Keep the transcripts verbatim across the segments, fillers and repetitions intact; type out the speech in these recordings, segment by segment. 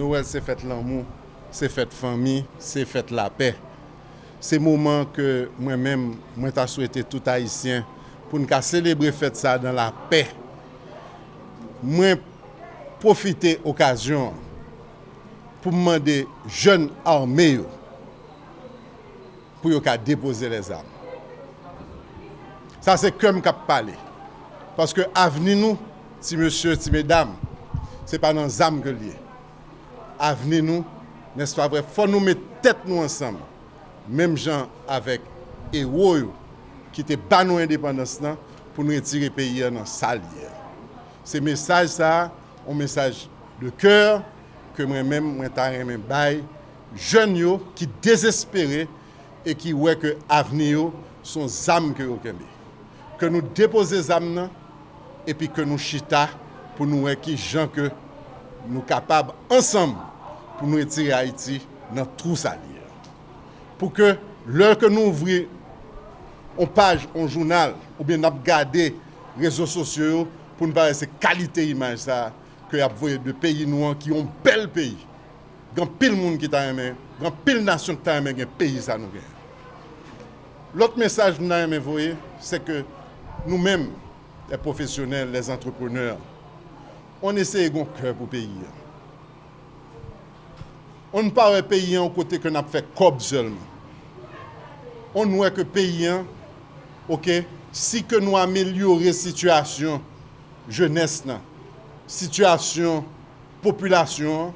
Nwèl se fèt lanmou, se fèt fanmi, se fèt lapè. Se moman ke mwen menm, mwen ta swete tout Ayisyen pou n ka selebre fèt sa a nan lapè. Mwen pwofite okazyon an pou m mande jèn ame yo pou yo ka depoze lèzam. Sa se kè m k ap pale. Paske avni nou, ti mesye, ti medam, se pa nan zam ke l ye. Avni nou, nèspa vre, fò nou met tèt nou ansanm, menm jan avèk ewo yo ki te ba nou endepandans lan, pou n retire peyi a nan sa l ye a. Se mesaj sa a, yon mesaj de kè ke mwen menm, mwen ta renmen bay jèn yo ki dezespere e ki wè ke avni yo se yon zam ke yo kenbe. Ke nou depoze zam nan, epi ke nou chita pou nou wè ki jan ke nou kapab ansanm pou nou retire Ayiti nan twou sa l ye a. Pou ke lè ke nou ouvri yon paj, yon jounal, oubyen n ap gade rezo sosyo yo, pou n pa wè se kalite imaj sa a ke y ap voye de peyi nou an, ki yon bèl peyi. Gen anpil moun ki ta renmen, gen anpil nasyon ki ta renmen gen peyi sa nou genyen. Lòt mesaj m ta renmen voye, se ke nou menm, lè pwofesyonèl, lè antreprenè, ann eseye gen yon kè pou peyi a. Ann pa wè peyi an yon kote ke n ap fè kòb sèlman. Ann wè ke peyi an, oke, si ke nou amelyore sitiyasyon jenès lan, sitiyasyon popilasyon an,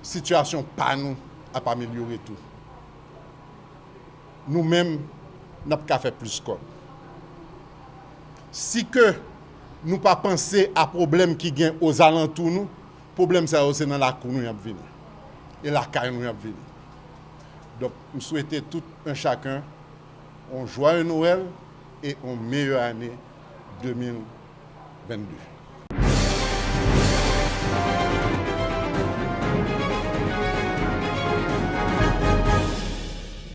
sitiyasyon pa nou ap amelyore tou. Nou menm, n ap ka fè plis kòb. Si ke nou pa panse a pwoblèm ki gen ozalantou nou, pwoblèm sa yo se nan lakou nou y ap vini. E lakay nou y ap vini. Donk, m swete tout un chacun yon joyeux Noël e yon meilleure année deux mille vingt-deux.